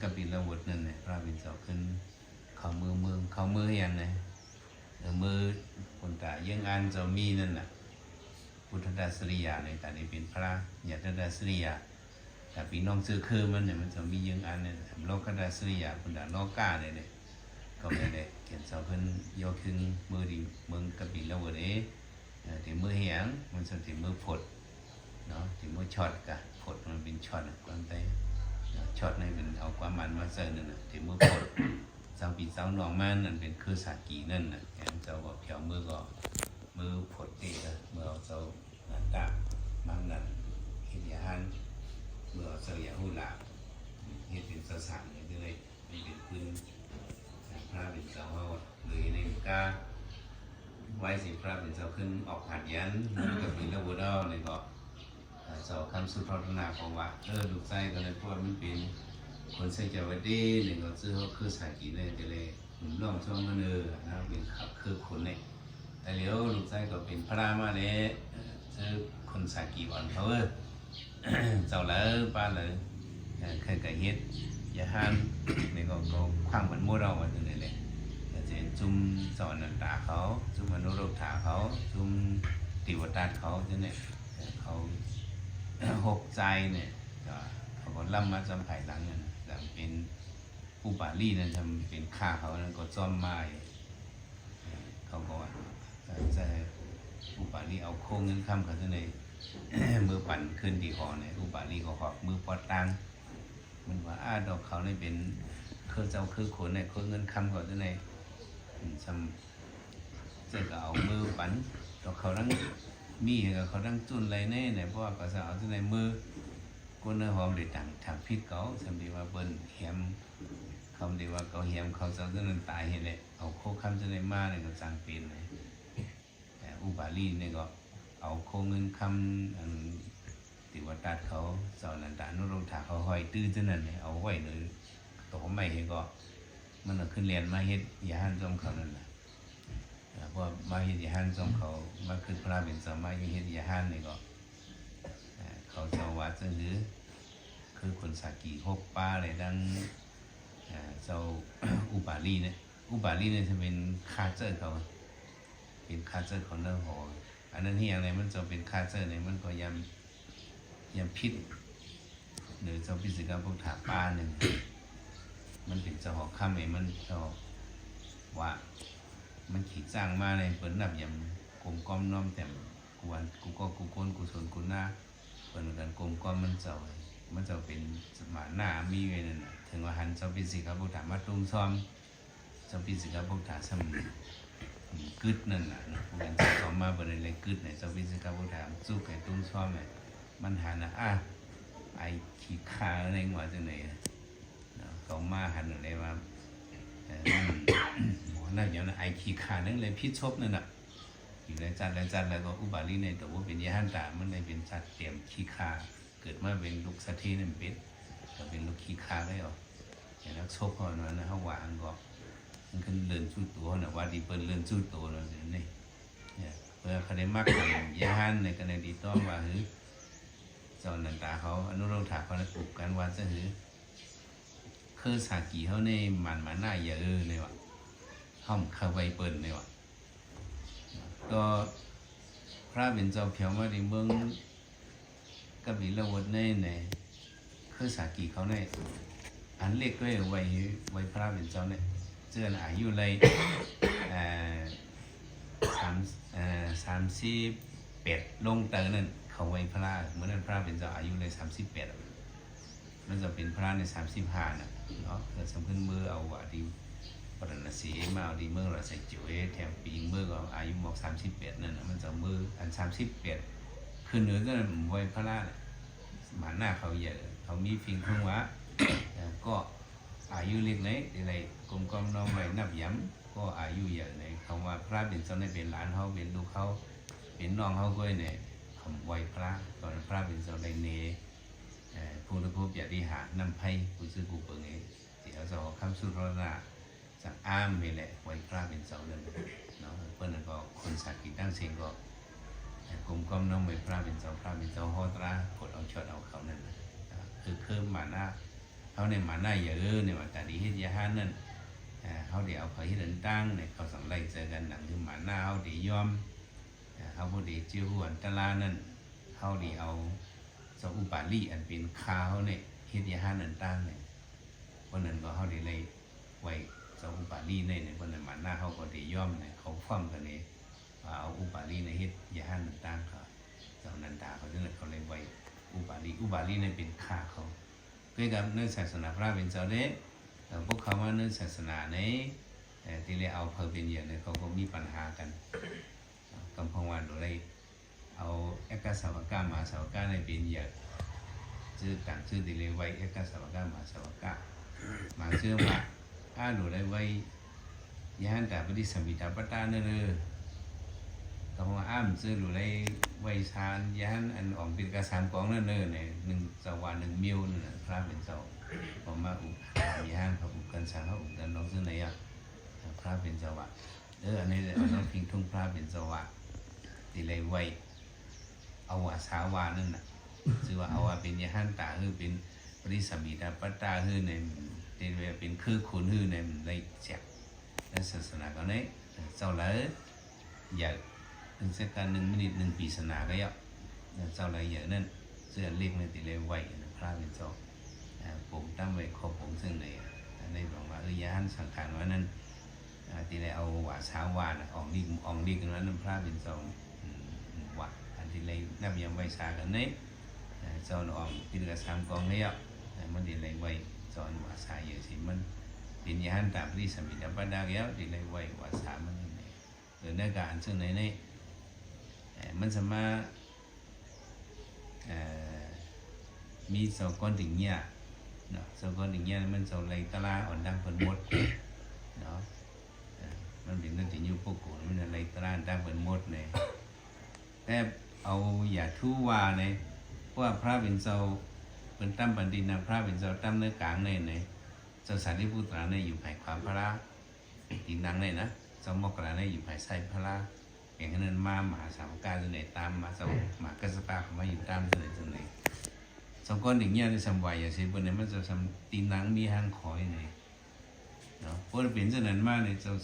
ກະບິລະວົດນັ້ນແຫຼະ ພະເປັນເຈົ້າຂຶ້ນເຂົ້າເມືອ ເມືອ ເຂົ້າເມືອຫຍັງນະ ເອີ ເມືອພຸ້ນຕາເຍືອງອານເຈົ້າມີນັ້ນນະ ພຸດທະດາສະລິຍາໃນຕານີ້ເປັນພະຍາດທະດາສະລິຍາ ແຕ່ພີ່ນ້ອງເຊື້ອເຄືອມັນນະ ມັນຈະມີເຍືອງອານນັ້ນ ໂລກະດາສະລິຍາ ພຸ້ນຕາໂລການີ້ແຫຼະ ກໍແມ່ນແຫຼະ ຂຽນເຈົ້າເພິ່ນຍົກຂຶ້ນເມືອດີ ເມືອງກະບິລະວົດເດ ເອີ ເປັນເມືອຫຍັງ ມັນຈະເປັນເມືອພົດ ເນາະ ທີ່ໝູ່ຊອດກະ ພົດມັນເປັນຊອດນະ ຄວາມໄທເນາະ ຊອດນີ້ເປັນເອົາຄວາມໝາຍມາໃສ່ນັ້ນນະ ທີ່ໝູ່ພົດ ຊາວພີ່ຊາວນ້ອງມານັ້ນເປັນເຄືອສາກີນັ້ນນະ ແມ່ນເຈົ້າກໍແຖວເມືອກໍ ເມືອພົດເດ້ ເມືອເອົາເຈົ້ານາຕາມານັ້ນ ເຮັດຢາຫານ ເມືອເອົາເຈົ້າຢາຫູຫຼາ ເຮັດເປັນເຈົ້າສາມນີ້ເລີຍ ມັນເປັນພື້ນ ພະເປັນເຈົ້າເຮົາເລີຍໃນກາ ໄວ້ຊິພະເປັນເຈົ້າຂຶ້ນອອກຫັດຢານ ມັນກໍເປັນລະບົດເອົານີ້ກໍ ເຈົ້າຄຳສຸທອດທະນາກໍວ່າ ເອີ ລູກຊາຍກໍເລີຍ ເພາະວ່າມັນເປັນຄົນໃສ່ໃຈວ່າເດ້ ນີ້ກໍຊື່ເຮົາຄືສາກີແດ່ ກໍເລີຍ ໜຸ່ມນ້ອງຊ່ວງນັ້ນເອີ ນາເປັນຂັບຄືຄົນນີ້ ແຕ່ແລ້ວລູກຊາຍກໍເປັນພະມາແລ້ວ ເອີ ຊື່ຄົນສາກີອ່ອນເຂົາເອີ ເຈົ້າເລີຍ ປ້າເລີຍ ເອີ ເຂົາກໍເຮັດຢາຫານ ນີ້ກໍ ກໍຂວ້າງມັນໝົດເອົາວ່າຈັ່ງໃດແຫຼະ ກໍຈະເປັນຈຸ່ມເຈົ້າອະນັນຕາເຂົາ ຈຸ່ມອະນຸໂຣທາເຂົາ ຈຸ່ມຕິວະຕັດເຂົາຈັ່ງໃດ ເຂົາຫົກໃຈນີ້ ກໍເຂົາກໍລຳມາຈຳພາຍຫຼັງນັ້ນ ແລ້ວເປັນອຸປາລີນັ້ນ ເປັນຂ້າເຂົານັ້ນກໍຈອມມາ ເຂົາກໍວ່າ ເອີ ຈະໃຫ້ອຸປາລີເອົາໂຄເງິນຄຳເຂົາຈັ່ງໃດ ເມືອປັນຂຶ້ນທີ່ຫໍນີ້ ອຸປາລີກໍຫອບມືປອດຕ່າງ ມັນວ່າ ອາ ດອກເຂົານີ້ເປັນຄືເຈົ້າຄືຄົນນີ້ ໂຄເງິນຄຳເຂົາຈັ່ງໃດ ອືມ ຊ່ຳ ເຈົ້າກໍເອົາມືປັນ ດອກເຂົາທັງມີ ເຂົາທັງຈຸ້ນໄລແນ່ ເພາະວ່າເຂົາຈະເອົາຈັ່ງໃດມື ຄົນເຮົາໄດ້ຕັ້ງທາງຜິດເຂົາ ສ່ຳທີ່ວ່າເພິ່ນແຮມ ຄຳທີ່ວ່າເຂົາແຮມເຂົາເຈົ້າຈັ່ງນັ້ນຕາຍຫັ້ນແຫຼະ ເອົາໂຄຄຳຈັ່ງໃດມານີ້ກໍຈັ່ງເປັນ ແຕ່ອຸປາລີນີ້ກໍເອົາໂຄເງິນຄຳ ອັນ ຕິວະຕັດເຂົາ ເຈົ້າອະນັນຕານຸໂຣທາເຂົາຫ້ອຍຕື້ຈັ່ງນັ້ນ ເອົາໄວ້ໃນຕໍໄມ້ໃຫ້ກໍ ມັນກໍຂຶ້ນແລ່ນມາເຮັດຢາຫານຊ່ອມເຂົານັ້ນນະ ເອີ ເພາະມາເຮັດຢາຫານຊ່ອມເຂົາ ມາຄຶດພະເປັນເຈົ້າ ມາເຮັດຢາຫານນີ້ກໍ ເອີ ເຂົາເຈົ້າວ່າຈັ່ງຄື ຄືຄົນສາກີຫົກປາແລະ ທັງ ເອີ ເຈົ້າອຸປາລີນີ້ ອຸປາລີນີ້ຈະເປັນຂ້າເຈົ້າເຂົາ ເປັນຂ້າເຈົ້າເຂົາເນີ ອັນນັ້ນເຮັດຫຍັງໃດ ມັນຈະເປັນຂ້າເຈົ້າໃດ ມັນກໍຍາມ ຍາມຜິດ ຫຼືເຈົ້າປິດສິກຂະພຸດທະປາໜຶ່ງ ມັນເປັນເຈົ້າຫໍຄຳເອງ ມັນເຈົ້າວ່າ ມັນຂີ້ຈ້າງມາໃນເພິ່ນນັບຍາມກົມກ້ອມນ້ອມແຕ້ມ ກູວັນ ກູກໍ ກູກົນ ກູຊົນ ກູນາ ເພິ່ນກັນກົມກ້ອມມັນເຈົ້າ ມັນເຈົ້າເປັນມານາມີໄວ້ນັ້ນນະ ເຖິງວ່າຫັນເຈົ້າປິດສິກຂະພຸດທະມາຕຸ້ມຊ້ອມ ເຈົ້າປິດສິກຂະພຸດທະຊ່ຳ ອືມ ກຶດນັ້ນນະ ຜູ້ເປັນເຈົ້າສອມມາເພິ່ນໄດ້ກຶດໃຫ້ເຈົ້າປິດສິກຂະພຸດທະ ຈຸກໃຫ້ຕຸ້ມຊ້ອມໃຫ້ ມັນຫັນນະ ອາ ໄອ້ຂີ້ຂ້າເອີຍ ວ່າຈັ່ງໃດ ເຂົາມາຫັນໄດ້ວ່າ ເອີ ມັນ ບໍ່ນັ້ນຫຍັງນະ ໄອ້ຂີ້ຂ້ານັ້ນເລີຍຜິດສົບນັ້ນນະ ຢູ່ໃນຈັດ ໃນຈັດ ແລ້ວກໍອຸປາລີໃນໂຕບໍ່ເປັນຍະຫັນຕາ ມັນໄດ້ເປັນສັດຕຽມຂີ້ຂ້າ ເກີດມາເປັນລູກສະເທນັ້ນເປັນ ກໍເປັນລູກຂີ້ຂ້າແລ້ວ ແຕ່ນັກສົບເຮົານັ້ນ ເຮົາວ່າອັນກໍ ມັນຂຶ້ນເລີນສູ່ໂຕເຮົານະ ວ່າທີ່ເພິ່ນເລີນສູ່ໂຕນັ້ນນີ້ ເພິ່ນເຂົາໄດ້ມັກກັນ ຍະຫັນໃນກະນະດີຕ້ອງວ່າ ເອີ ເຈົ້າອະນັນຕາເຂົາ ອະນຸໂຣທາເຂົາໄດ້ອຸບກັນວ່າ ຈະ ເອີ ຄືສາກີເຮົານີ້ ມັນມານາເຢີໃນວ່າ ເຮົາເຂົ້າໄວເປີນໃນວ່າ ກໍພະເປັນເຈົ້າພຽວມາທີ່ເມືອງກະບິລະວົດໃນ ໃນເຄືອສາກີເຂົາໃນ ອັນເລັກໄວ້ໄວ້ ໄວ້ພະເປັນເຈົ້າໃນ ເຈື່ອນອາຍຸໄລ ເອີ ສາມ ເອີ ສາມສິບແປດລົງເຕີນັ້ນ ເຂົາໄວ້ພະ ມື້ນັ້ນພະເປັນເຈົ້າອາຍຸໄລສາມສິບແປດ ມັນຈະເປັນພະໃນສາມສິບຫ້ານະເນາະ ແລ້ວສຳເພິ່ນເມືອເອົາວ່າທີ່ປາລານະສີ ມາເອົາທີ່ເມືອງລາຊະຈຸ ແຖມປີເມືອກໍອາຍຸໝອກສາມສິບແປດນັ້ນນະ ມັນຈະເມືອອັນສາມສິບແປດ ຂຶ້ນເໜືອນັ້ນໄວ້ພະ ມານາເຂົາເຢີ ເຂົາມີຝີມືວ່າ ກໍອາຍຸເລັກໃນ ໄດ້ກົມກ້ອມນ້ອມໄວ້ນັບຍາມ ກໍອາຍຸເຢີໃນ ຄຳວ່າພະເປັນເຈົ້າໃນເປັນຫຼານເຮົາ ເປັນລູກເຮົາ ເປັນນ້ອງເຮົາກ້ອຍໃນ ຄຳໄວ້ພະ ຕອນພະເປັນເຈົ້າໄດ້ເນ ເອີ ພູນະພູມປາຕິຫານ ນ້ຳໄພ ຜູ້ຊື່ຜູ້ເບິ່ງເອງ ທີ່ເຮົາເຈົ້າຄຳສຸດໂທລະນາ ສັງອາມນີ້ແຫຼະ ໄວ້ພະເປັນເຈົ້ານັ້ນເນາະ ເພິ່ນນັ້ນກໍຄົນສາກີຕັ້ງເສັງກໍ ກົມກ້ອມນ້ອມໄວ້ພະເປັນເຈົ້າ ພະເປັນເຈົ້າຫໍຕຣາ ກົດເອົາຊອດເອົາເຂົານັ້ນນະ ຄືເຄີມມານາ ເຮົານີ້ມານະເຢີ ໃນວ່າການທີ່ເຮັດຢາຫານນັ້ນ ເຮົາໄດ້ເອົາເຂົາເຮັດອັນຕ່າງ ໃນເຂົາສັງໄລ່ໃສ່ກັນ ໜັງຄືມານະເຮົາໄດ້ຍອມ ເຮົາບໍ່ໄດ້ເຈີຮູ້ອັນຕະລາຍນັ້ນ ເຮົາໄດ້ເອົາເຈົ້າອຸປາລີ ອັນເປັນຂ້າເຮົານີ້ ເຮັດຢາຫານອັນຕ່າງນີ້ ເພາະນັ້ນກໍເຮົາໄດ້ໄລ່ໄຫວ້ເຈົ້າອຸປາລີໃນ ໃນເພາະນັ້ນມານະເຮົາກໍໄດ້ຍອມໃນ ເຂົາພ້ອມກັນໃນວ່າເອົາອຸປາລີໃນເຮັດຢາຫານຕ່າງໆ ເຂົາ ເຈົ້ານັນດາເຂົາຈັ່ງນັ້ນ ເຂົາເລີຍໄຫວ້ອຸປາລີ ອຸປາລີໃນເປັນຂ້າເຂົາ. ຄືກັບໃນສາສະໜາພະເປັນເຈົ້າເດ້ ເອີ ພວກເຂົາມາໃນສາສະໜາໃນ ເອີ ທີ່ໄດ້ເອົາເພິ່ນເປັນເຫຍື່ອໃນ ເຂົາກໍມີບັນຫາກັນ ກຳພັງວ່າໂດໄດ້ເອົາເອກະສາວະກະ ມະຫາສາວະກະໃນເປັນເຫຍື່ອ ຊື່ຕ່າງຊື່ທີ່ເລີຍໄຫວ້ເອກະສາວະກະ ມະຫາສາວະກະ ບາງຊື່ວ່າ ອາ ໂດໄດ້ໄຫວ້ ຍະຫັນຕາປະຕິສຳພິດາປະຕາເນີ ກຳພັງວ່າ ອາ ມັນຊື່ໂດໄດ້ໄຫວ້ຊານ ຍະຫັນອັນອອງປິດກະສາມກອງເນີ ໃນໜຶ່ງເຈົ້າວ່າໜຶ່ງມິວນັ້ນນະ ພະເປັນເຈົ້າ ກໍມາອຸປະຖາກຍະຫັນ ພະອຸກັນສັງ ພະອຸກັນນອກຊື່ໃນ ອາ ພະເປັນເຈົ້າວ່າ ເອີ ອັນນີ້ແຫຼະ ເອົານ້ອງພິງທຸງພະເປັນເຈົ້າວ່າ ທີ່ໄດ້ໄຫວ້ ເອົາວ່າສາວ່ານັ້ນນະ ຊື່ວ່າເອົາວ່າເປັນຍະຫັນຕາ ຫຼື ເປັນປະຕິສຳພິດາປະຕາ ຫຼື ໃນ ທີ່ວ່າເປັນຄືຄຸນ ຫຼື ໃນ ໃນແຈກ ໃນສາສະໜາກໍໃນ ເຈົ້າລາວໃຫຍ່ ໜຶ່ງເຊກາ ໜຶ່ງມິນິດ ໜຶ່ງປີສະໜາກໍເຈົ້າລາວໃຫຍ່ນັ້ນ ເສື້ອເລັກໃນທີ່ໄດ້ໄຫວ້ພະເປັນເຈົ້າ ປົງຕັ້ງໄວ້ ຂໍປົງເຊິ່ງໃນ ໃນບອກວ່າ ເອີ ຍະຫັນສັງຂານວ່ານັ້ນ ອາ ທີ່ໄດ້ເອົາວ່າສາວ່ານະ ອອງລິກ ອອງລິກກັນວ່ານຳພະເປັນເຈົ້າ ອືມ ວ່າ ອັນທີ່ໄດ້ນັບຍາມໄຫວ້ສາກັນໃນ ເຈົ້າອອງປິດກະສາມກອງແລ້ວ ມັນທີ່ໄດ້ໄຫວ້ເຈົ້າອັນວ່າສາເຢຊິ ມັນເປັນຍະຫັນຕາປະຕິສຳພິດາປະດາແລ້ວ ທີ່ໄດ້ໄຫວ້ວ່າສາມັນນັ້ນແຫຼະ ເອີ ໃນການເຊິ່ງໃນ ໃນ ມັນສາມາດ ເອີ ມີເຈົ້າກອນດິງຍາເນາະ ເຈົ້າກອນດິງຍາມັນເຈົ້າໄລ່ຕະລາອອນດັງເພິ່ນໝົດເນາະ ເອີ ມັນເປັນນັນຕິຍູໂປໂກ ມັນໄລ່ຕະລາອອນດັງເພິ່ນໝົດແນ່ ແຕ່ເອົາຢາທູວ່າໃນ ເພາະວ່າພະເປັນເຈົ້າ ເພິ່ນຕຳບັນດິນນະ ພະເປັນເຈົ້າຕຳໃນກາງໃນ ໃນ ເຈົ້າສາລີປຸດຕາໃນຢູ່ຝ່າຍຂວາພະ ຕີນນາງໃນນະ ເຈົ້າມົກກະລາໃນຢູ່ຝ່າຍຊ້າຍພະ ແບ່ງໃຫ້ນັ້ນມາ ມະຫາສາວະກະໃນຕາມມາ ເຈົ້າມະຫາກັດສະປະເຂົ້າມາຢູ່ຕາມໃນ ໃນ ໃນ ເຈົ້າກອນດິງຍາໃນສຳວາຍຢາເສເພິ່ນໃນ ມັນເຈົ້າສຳ ຕີນນາງມີຫາງຂອຍໃນ ເນາະ ເພາະເປັນເຊັ່ນນັ້ນມາໃນ ເຈົ້າ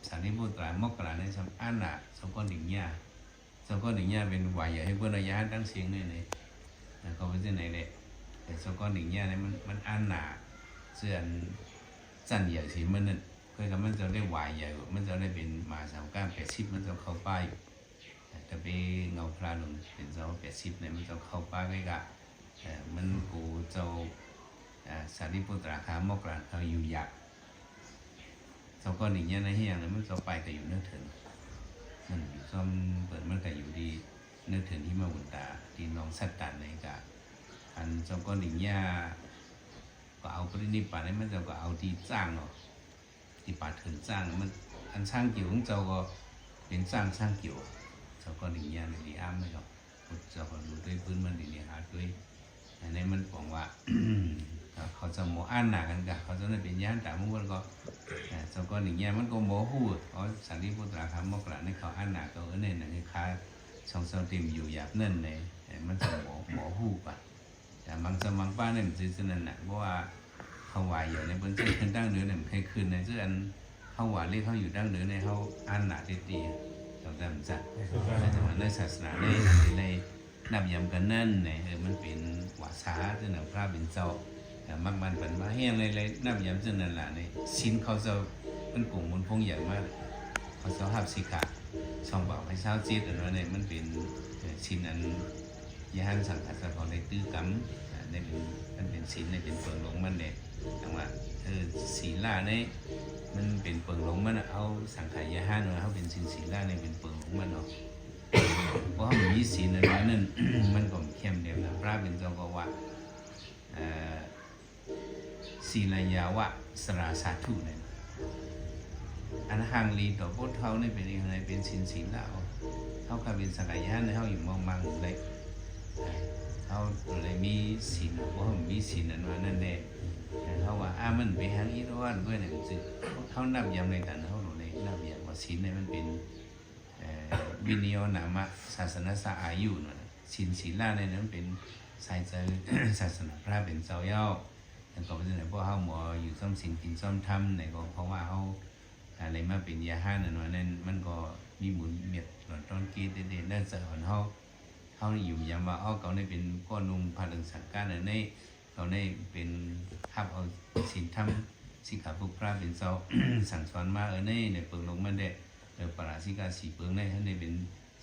ສາລີປຸດຕາ ມົກກະລາໃນສຳອານນາ ເຈົ້າກອນດິງຍາ ເຈົ້າກອນດິງຍາເປັນວາຍາໃຫ້ເພິ່ນເອົາຢາທັງເສງໃນ ໃນ ເຂົາເປັນຈັ່ງໃດແຫຼະ ແຕ່ເຈົ້າກອນດິງຍາໃນ ມັນ ມັນອານນາ ເຊື່ອອັນ ຊັ້ນໃຫຍ່ຊິມັນນັ້ນ ເຄີຍກັບມັນເຈົ້າໄດ້ວາຍໃຫຍ່ ມັນເຈົ້າໄດ້ເປັນມະຫາສາວະກະແປດສິບ ມັນເຈົ້າເຂົ້າປ່າຢູ່ ແຕ່ໄປເງົາພະລົງເປັນເຈົ້າແປດສິບໃນ ມັນເຈົ້າເຂົ້າປ່າໃກ້ກະ ມັນໂກເຈົ້າ ອາ ສາລີປຸດຕາຄາ ມົກກະລາເຂົາຢູ່ຢາກ ເຈົ້າກອນດິງຍາໃນເຮັດຫຍັງ ມັນເຈົ້າໄປກໍຢູ່ເໜືອເຖິງ ມັນຢູ່ຊ່ອມເປີດ ມັນກໍຢູ່ທີ່ເໜືອເຖິງຫິມະວຸນຕາ ທີ່ໜອງສັດຕານໃນກະ ອັນເຈົ້າກອນດິງຍາກໍເອົາປະລິນິບປານໃນ ມັນເຈົ້າກໍເອົາທີ່ຈ້າງເນາະ ທີ່ປາເຖິງຈ້າງ ມັນ ອັນຊ້າງກິວຂອງເຈົ້າກໍເປັນຈ້າງຊ້າງກິວ ເຈົ້າກອນດິງຍາໃນທີ່ອ້າມໄວ້ເນາະ ພຸດທະເຈົ້າກໍດູດ້ວຍພື້ນມັນດີນີ້ຫາດ້ວຍ ອັນນີ້ມັນປອງວ່າ ເຂົາຈະບໍ່ອານນາກັນກະ ເຂົາຈະໄດ້ເປັນຍານຕາມເພິ່ນກໍ ເຈົ້າກໍໜິງຍາມັນກໍບໍ່ຮູ້ ເອົາສາລີປຸດຕາຄາມົກກະລາໃນເຂົາອານນາກໍເອີ້ນໃນນັ້ນຄືຄາ ສອງເຈົ້າເຕັມຢູ່ຢາບນັ້ນໃນ ມັນຈະບໍ່ ບໍ່ຮູ້ປະ ແຕ່ບາງຈຳບາງປ້ານັ້ນຄືຊັ້ນນັ້ນນະ ເພາະວ່າເຂົາວ່າຢູ່ໃນເພິ່ນຈະຂຶ້ນຕັ້ງເດີນໃນມັນໃຫ້ຂຶ້ນໃນ ຄືອັນ ເຮົາວ່າເລກເຮົາຢູ່ດັ່ງເດີໃນເຮົາອ່ານໜ້າຕິດດີ ເຈົ້າຈຳຈັດ ແຕ່ວ່າໃນສາສະໜາໃນ ໃນນັບຍາມກັນນັ້ນໃນ ເອີ ມັນເປັນວາສາ ເຊິ່ງພະເປັນເຈົ້າ ເອີ ມັກມັນປັນມາແຮງໃນ ໃນນັບຍາມເຊິ່ງນັ້ນລະ ໃນສິນເຂົາເຈົ້າ ມັນກົງມູນພົງໃຫຍ່ມາ ເຂົາເຈົ້າຮັບສິກຂາ ສອງບາບໃຫ້ຊາວເຈັດ ອັນວ່າໃນ ມັນເປັນ ເອີ ສິນອັນ ຍະຫັນສັງຂະສະເພາະໃນຕື້ກຳ ອາ ໃນເປັນ ມັນເປັນສິນ ໃນເປັນເປິງລົງມັນເດ້ ຈັ່ງວ່າ ເອີ ສີລະໃນ ມັນເປັນເປິງລົງມັນ ເຮົາສັງຂະຍະຫັນ ເຮົາເປັນສິນສີລະໃນເປັນເປິງລົງມັນເນາະ ເພາະເຮົາມີສິນອັນນັ້ນ ມັນກໍເຂັ້ມແນວນະ ພະເປັນເຈົ້າກໍວ່າ ເອີ ສີລະຍາວະສະລາສາທຸ ນັ້ນ ອັນຮັ່ງລີຕໍ່ພວກເຮົານີ້ເປັນອີ່ຫຍັງໃດ ເປັນສິນສີລະ ເຮົາກະເປັນສັງຂະຍານໃນເຮົາຢູ່ມອງມັງໄດ້ ເຮົາໄດ້ມີສິນ ບໍ່ມີສິນອັນວ່ານັ້ນແດ່ ເຮົາວ່າ ອາ ມັນເປັນຫຍັງອີ່ດອນດ້ວຍນັ້ນ ເຮົານັບຍາມໃນກັນ ເຮົາໄດ້ນັບຍາມວ່າສິນນີ້ມັນເປັນ ເອີ ວິນະໂຍນາມະ ສາສະນະສະອາຍຸ ນັ້ນ ສິນສີລະນີ້ມັນເປັນສາຍໃຈສາສະໜາພະເປັນເຈົ້າເຈົ້າ ແລ້ວກໍເພາະສະນັ້ນ ພວກເຮົາບໍ່ຢູ່ຊອມສິນກິນຊອມທຳນີ້ກໍເພາະວ່າເຮົາ ອາ ໄດ້ມາເປັນຢາຮານນັ້ນວ່ານັ້ນ ມັນກໍມີບຸນເມັດຫຼອນຕ້ອນເກດເດ ໃນໃຈຂອງເຮົາ ເຮົາຢູ່ຍາມວ່າ ເຮົາກໍໄດ້ເປັນກ້ອນນຸ່ງພະເລິງສັງການ ອັນນີ້ ເຮົາໄດ້ເປັນຮັບເອົາສິນທຳ ສິກຂາບົດພະເປັນເຈົ້າສັ່ງສອນມາ ເອີ ໃນ ໃນເປິງລົງມັນແດ່ ເອີ ປາລາຊິກາສີເປິງໃນ ໃນເປັນ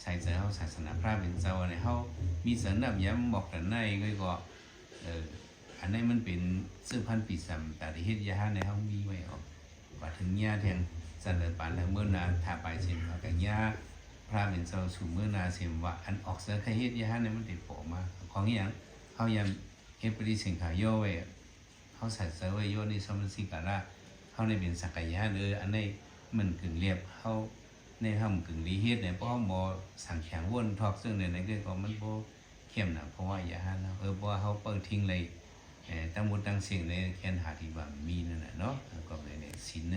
ໃສ່ໃຈເຮົາສາສະໜາພະເປັນເຈົ້າ ອັນນີ້ເຮົາມີຈະນັບຍາມບອກກັນໃນກໍ ເອີ ອັນນີ້ມັນເປັນເຊື້ອພັນປີສາມ ຕາໄດ້ເຮັດຢາຮານໃນເຮົາມີໄວ້ອອກ ວ່າເຖິງຍາແທງຈັນເລີປານແລະເມີນາ ຖ້າໄປເຊັ່ນວ່າກັນຍາພະເປັນເຈົ້າສູ່ເມີນາ ເຊັ່ນວ່າອັນອອກເສືອໄຄເຮັດຢາຮານໃນມັນໄດ້ເປາະມາ ຂອງອີ່ຫຍັງ ເຮົາຍາມເຮັດປະຕິສັງຂາໂຍໄວ້ ເຮົາໃສ່ໃຈໄວ້ໂຍນິໂສມະນະສິກາລະ ເຮົາໄດ້ເປັນສັກກາຍະ ເອີ ອັນນີ້ມັນກຶ່ງແລບ ເຮົາ ໃນເຮົາມັນກຶ່ງລີເຮັດໃນ ເພາະເຮົາບໍ່ສັງຂຽງວົນທອກເຊິ່ງໃດໆ ກໍມັນບໍ່ເຂັ້ມນະ ເພາະວ່າຢາຮານເຮົາ ເອີ ເພາະວ່າເຮົາເປີດຖິ້ມໄດ້ ເອີ ທັງໝົດທັງເສັງໃນແຄນຫາທີ່ວ່າມີນັ້ນນະເນາະ ກໍເລີຍໃນສິນໃນ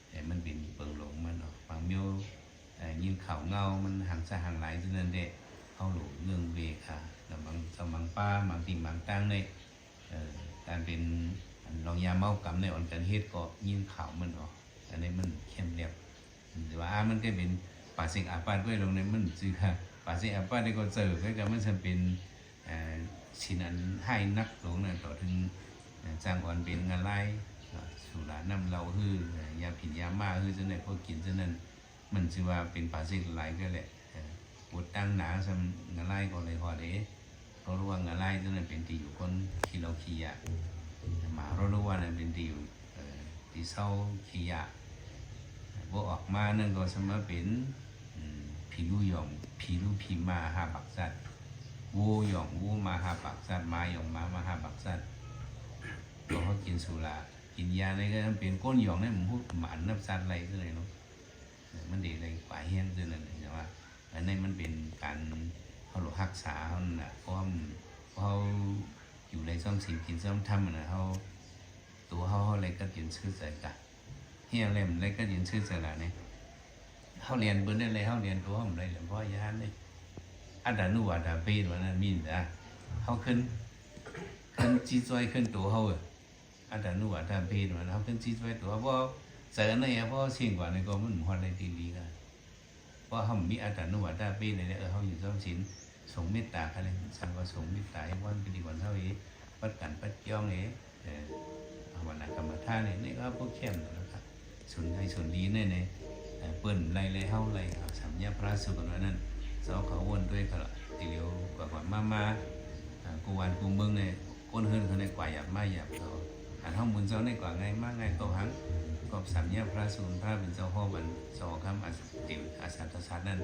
ເອີ ມັນເປັນເປິງລົງມັນເນາະ ບາງມື້ ເອີ ຍິນຂ່າວເງົາມັນຫາງຊະຫາງຫຼາຍ ສະນັ້ນແດ່ ເຮົາຫຼົງເລື່ອງເວຄາ ແລ້ວບາງ ບາງປາ ບາງທີ່ບາງຕ່າງໃນ ເອີ ການເປັນ ອັນ ລອງຢາເມົາກຳໃນອ່ອນການເຮັດກໍຍິນຂ່າວມັນອອກ ອັນນີ້ມັນເຂັ້ມແລບ ແຕ່ວ່າ ອາ ມັນກໍເປັນປາສິກອາປາດໄວ້ລົງໃນມັນຊື່ ປາສິກອາປາດນີ້ກໍເຈີໄປກັບມັນຈະເປັນ ເອີ ສິນອັນຮ້າຍໜັກລົງນັ້ນ ຕໍ່ເຖິງ ເອີ ຈ້າງອ່ອນເປັນງາລາຍ ສຸລານ້ຳເຫຼົ້າ ຫຼື ຢາຜິດຢາມ້າ ຫຼື ຈັ່ງໃດ ພວກກິນຈັ່ງນັ້ນ ມັນຊິວ່າເປັນປາສິກຫຼາຍກໍແຫຼະ ເອີ ປົດຕັ້ງໜາສ່ຳງາລາຍກໍເລີຍຮອດເດ້ ເພາະວ່າງາລາຍຕົວນັ້ນເປັນທີ່ຢູ່ຄົນຂີ້ເຫຼົ້າຂີ້ຢາ ມະຫາໂລກວານນັ້ນເປັນທີ່ຢູ່ ເອີ ທີ່ເຊົາຂີ້ຢາ ບໍ່ອອກມານັ້ນກໍສາມາດເປັນ ອືມ ຜີລູ່ຢອງ ຜີລູ່ຜີມາຫ້າປາກສັດ ໂວຢອງໂວມາຫ້າປາກສັດ ໝາຢອງໝາມາຫ້າປາກສັດ ກໍເຮົາກິນສຸລາ ກິນຢານີ້ກໍເປັນກົ້ນຢອງນີ້ ມັນຮູ້ໝານນັບສັດໄລ່ຄືໃດເນາະ ມັນເດໄດ້ກວ່າແຮງເທື່ອນັ້ນ ແຕ່ວ່າອັນນີ້ມັນເປັນການເຮົາຮັກສາເຮົານັ້ນນະ ເພາະເຮົາ ເຮົາຢູ່ໄດ້ຊອມສິນກິນຊອມທຳນະ ເຮົາ ຕົວເຮົາ ເຮົາໄດ້ກັບເຢັນຊື່ໃຈກະ ເຮັດແລ້ວມັນໄດ້ກັບເຢັນຊື່ໃຈລະນີ້ ເຮົາລຽນເບິ່ງໄດ້ເລີຍ ເຮົາລຽນຕົວເຮົາບໍ່ໄດ້ເລີຍ ເພາະຍານນີ້ ອັດຕານຸວາຕາເປ ວ່ານັ້ນມີນະ ເຮົາຂຶ້ນ ຂຶ້ນຈິດໃຈຂຶ້ນຕົວເຮົາ ອັດຕານຸວາຕາເປ ວ່າເຮົາຂຶ້ນຈິດໄວ້ຕົວ ເພາະໃຈອັນໃດ ເພາະເຊິ່ງກວ່ານີ້ກໍມັນບໍ່ຮອດໄດ້ທີ່ດີກະ ເພາະເຮົາມີອັດຕານຸວາຕາເປໃນ ເອີ ເຮົາຢູ່ຊອມສິນ ຊົງເມດຕາ ຄັນສັງກະຊົງເມດຕາ ໃຫ້ຄວາມເປັນດີກ່ອນເຮົາເອ ປັດກັນປັດກຽວເອ ເອີ ພາວະນາກຳມະຖານນີ້ ນີ້ກໍພວກແຄມນະ ສົນໃຫ້ສົນດີໃນ ໃນ ເອີ ເພິ່ນໄລ່ແລເຮົາໄລ່ ເຮົາສຳຍາພະລາສຸກັນວ່ານັ້ນ ເຈົ້າເຂົາວົນດ້ວຍກະ ຕິຫຼຽວກວ່າມາ ມາ ເອີ ກູວານກູເມືອງໃນ ຄົນເຮືອນເຂົາໃນກວ່າຢາກມາຢາກເຂົາ ອັນເຮົາໝູນເຈົ້າໃນກວ່າງ່າຍມາງ່າຍເຂົ້າຫັງ ກໍສຳຍາພະລາສຸກັນ ພະລາເປັນເຈົ້າຮອບອັນສອງຄຳ ອາ ເຕັມອາສາທະສາດນັ້ນ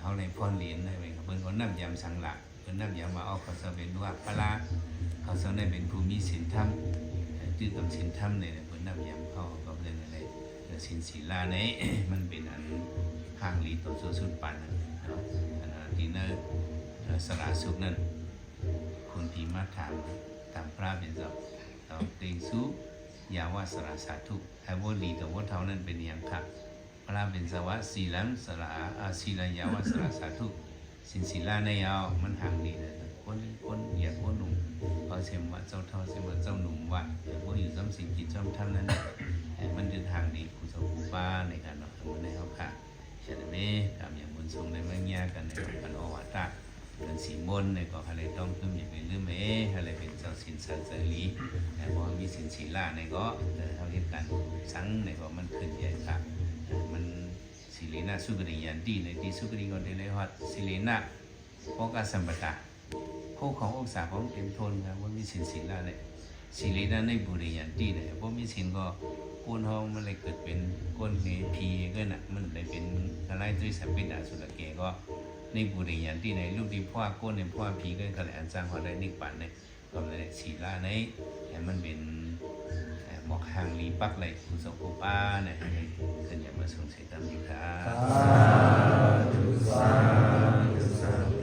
ເຮົາໄດ້ພອນຫຼຽນໄດ້ໄວ້ ເພິ່ນກໍນັບຍາມສັງຫຼາ ເພິ່ນນັບຍາມວ່າ ເອົາ ເຂົາເຈົ້າເປັນລູກພະລາ ເຂົາເຈົ້າໄດ້ເປັນຜູ້ມີສິນທຳ ເອີ ຖືກຳສິນທຳໃນ ເພິ່ນນັບຍາມເຮົາ ກໍເປັນນັ້ນແຫຼະ ແລະ ສິນສີລາໃນ ມັນເປັນອັນຮ່າງຫຼີຕໍ່ຊົ່ວຊຸດປານນັ້ນເນາະ ອັນທີ່ໃນ ເອີ ສາລາສຸກນັ້ນ ຄົນທີ່ມາຖາມ ຖາມພະລາເປັນເຈົ້າ ເອົາ ເຕງສຸ ຢາວະສາລາສາທຸ ໃຫ້ບໍ່ດີຕໍ່ບໍ່ເທົ່ານັ້ນເປັນອີ່ຫຍັງຄະ? ພະລາເປັນເຈົ້າວ່າ ສີລັງສາລາ ອາ ສີລະຍາວະສາລາສາທຸ ສິນສີລາໃນເອົາ ມັນຮ່າງດີເລີຍ ຄົນ ຄົນຢາກຄົນໜຸ່ມ ເຂົາເສມວ່າເຈົ້າເຖົ້າ ເສມວ່າເຈົ້າໜຸ່ມວ່າ ເອີ ບໍ່ຢູ່ຊອມສິນກິນຊອມທຳນັ້ນ ໃຫ້ມັນເປັນຮ່າງດີ ຜູ້ເຖົ້າຜູ້ປາໃນການເນາະ ໃນເຮົາກະ ສະນັ້ນເດ ຕາມຍາມບຸນສົງໄດ້ມາເງຍກັນໃນວັດອອກວັດຕະ ເດືອນສີມົນນີ້ກໍໃຫ້ໄດ້ຕ້ອງຕື່ມ ຢ່າໄປລືມເອ ໃຫ້ໄດ້ເປັນເຈົ້າສິນໃສໃຈຫຼີ ໃຫ້ບໍ່ມີສິນສີລານີ້ກໍ ເອີ ເຮົາເຮັດການສັງນີ້ກໍມັນຂຶ້ນໃຫຍ່ຄັກ ເອີ ມັນ ສີເລນະສຸຂະຕິຍັນຕິ ໃນທີ່ສຸຂະຕິກໍໄດ້ຮອດ ສີເລນະໂພຄະສຳປະທາ ໂພຄອງອົກສາຂອງເຕັມທົນ ບໍ່ມີສິນສີລານີ້ ສີເລນະນິບພຸດຕິຍັນຕິ ບໍ່ມີສິນກໍ ຄົນເຮົາມັນໄດ້ເກີດເປັນຄົນເມພີເກີນນະ ມັນໄດ້ເປັນທະລາຍຕຸຍສາປິດອະສຸລະເກ ກໍນິບພຸດຕິຍັນຕິໃນ ລຸກທີ່ພວກຄົນໃນພວກຜີເກີນ ກໍແລະອັນສ້າງເຮົາໄດ້ນິບປານໃນ ກໍແລະສີລາໃນ ໃຫ້ມັນເປັນ ເອີ ໝອກຮ່າງລີປັກໄລ ຜູ້ເຈົ້າຜູ້ປາໃນ ໃຫ້ໄດ້ຂຶ້ນຍາມມາສົງໄສຕາມດີກາ ສາທຸ ສາທຸ ສາທຸ.